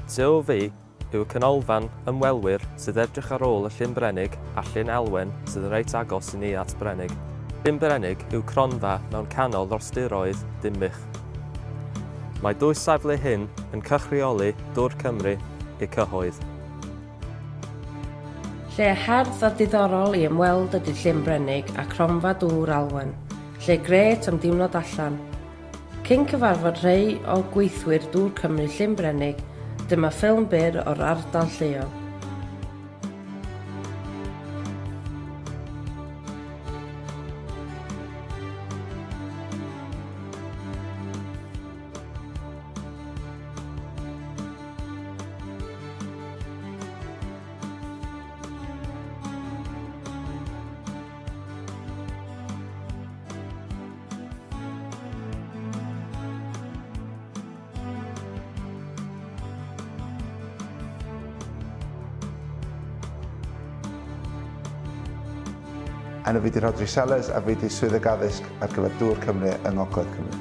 Tu ôl fi yw y canolfan ymwelwyr sydd edrych ar ôl y Llyn Brenig a Llyn Alwen sydd yn reit agos i ni at Brenig. Llyn Brenig yw cronfa mewn canol rhostiroedd Dinbych. Mae dwy safle hyn yn cychrioli Dŵr Cymru i'r cyhoedd. Lle hardd a diddorol i ymweld ydy Llyn Brenig a Cronfa Dŵr Alwen. Lle grêt am diwrnod allan. Cyn cyfarfod rhei o gweithwyr Dŵr Cymru Llyn Brenig, dyma ffilm byr o'r ardal lleol. Enw fi 'di Rhodri Sellers a fi 'di Swyddog Addysg ar gyfer Dŵr Cymru yng Ngogledd Cymru.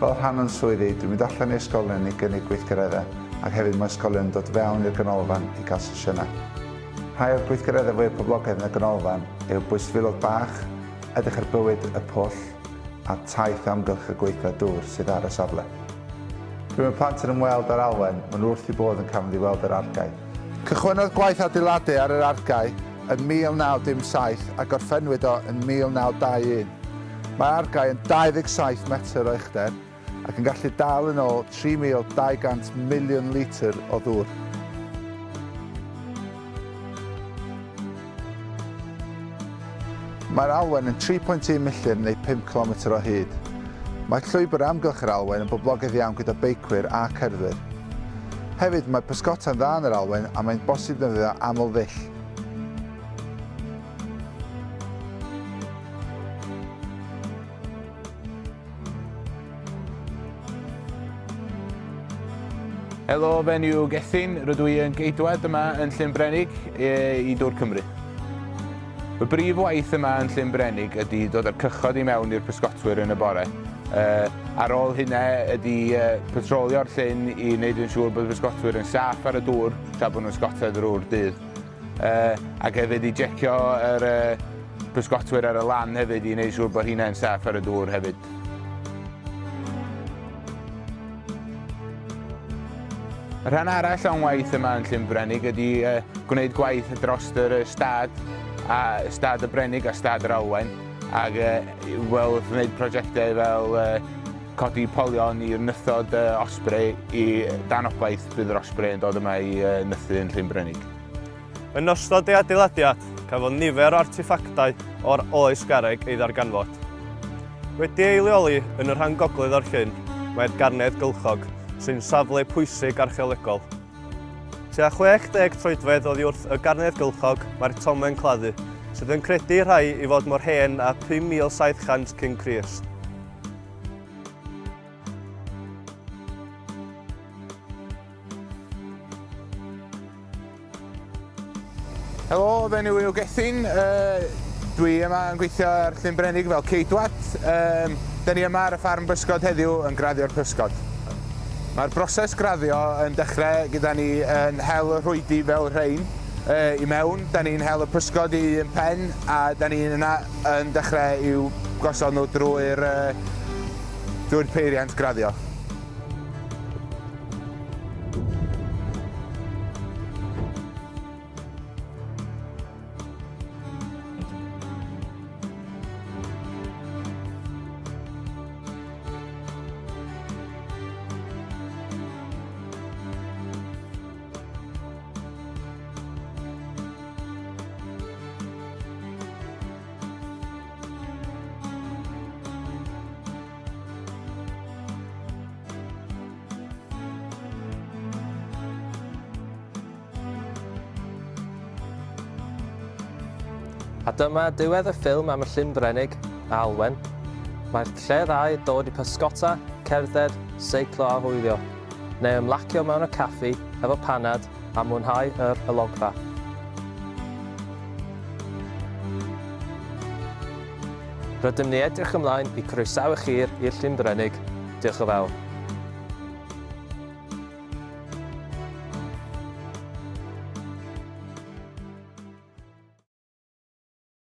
Fel rhan o'n swyddi, dwi'n mynd allan i ysgolion i gynnig gweithgareddau ac hefyd mae ysgolion yn dod fewn i'r ganolfan i gael sesiynau. Rhai o'r gweithgareddau fwyaf poblogaidd yn y ganolfan yw bwystfilod bach, edrych ar bywyd y pwll a taith amgylch y gweithle dŵr sydd ar y safle. Pryd mae plant yn ymweld â'r Alwen, maen nhw wrth eu bodd yn cael mynd i weld yr argae. Cychwynnodd gwaith adeiladu ar yr argae yn 1907 a gorffennwyd o yn 1921. Mae'r argae yn 27 metr o uchder ac yn gallu dal yn ôl 3,200 miliwn litr o ddŵr. Mae'r Alwen yn 3.1 milltir neu 5 cilometr o hyd. Mae llwybr amgylch yr Alwen yn boblogaidd iawn gyda beicwyr a cerddwyr. Hefyd, mae pysgota'n dda yn yr Alwen a mae'n bosib defnyddio aml ddull. Helo, fy enw yw Gethin, rydw i yn geidwad yma yn Llyn Brenig i Dŵr Cymru. Fy brif waith yma yn Llyn Brenig ydy dod â'r cychod i mewn i'r pysgotwyr yn y bore. Uh, ar ôl hynna ydy uh, patrolio'r llyn i wneud yn siŵr bod y pysgotwyr yn saff ar y dŵr tra bod nhw'n sgota drwy'r dydd. Uh, ac hefyd i jecio yr uh, pysgotwyr ar y lan hefyd i wneud siŵr bod hynna'n saff ar y dŵr hefyd. Y rhan arall o'n waith yma yn Llyn Brenig ydy uh, gwneud gwaith dros yr stad, a stad y Brenig a stad yr Alwen, ac uh, wel, wrth wneud prosiectau fel uh, codi polion i'r nythod uh, osprey i dan obaith bydd yr osprey yn dod yma i uh, nythu yn Llyn Brenig. Yn ystod ei adeiladiad, cafodd nifer o arteffactau o'r Oes Garreg ei ddarganfod. Wedi ei leoli yn y rhan gogledd o'r llyn, mae'r Garnedd Gylchog, sy'n safle pwysig archeolegol. Tua 60 troedfedd oddi wrth y Garnedd Gylchog mae'r Tomen Claddu, sydd yn credu rhai i fod mor hen â 5700 cyn Crist. Helo, fy enw yw Gethin. Uh, dwi yma yn gweithio ar Llyn Brenig fel ceidwad. Um, da ni yma ar y ffarm bysgod heddiw yn graddio'r pysgod. Mae'r broses graddio yn dechrau gyda ni yn hel y rhwydi fel rhain uh, i mewn. Da ni'n hel y pysgod i un pen a da ni'n yna yn dechrau i'w gosod nhw drwy'r uh, drwy'r peiriant graddio. A dyma diwedd y ffilm am y Llyn Brenig a Alwen. Mae'r lle dda i dod i pysgota, cerdded, seiclo a hwylio, neu ymlacio mewn y caffi efo panad a mwynhau yr ologfa. Rydym ni edrych ymlaen i croesawu chi'r i'r Llyn Brenig. Diolch yn fawr.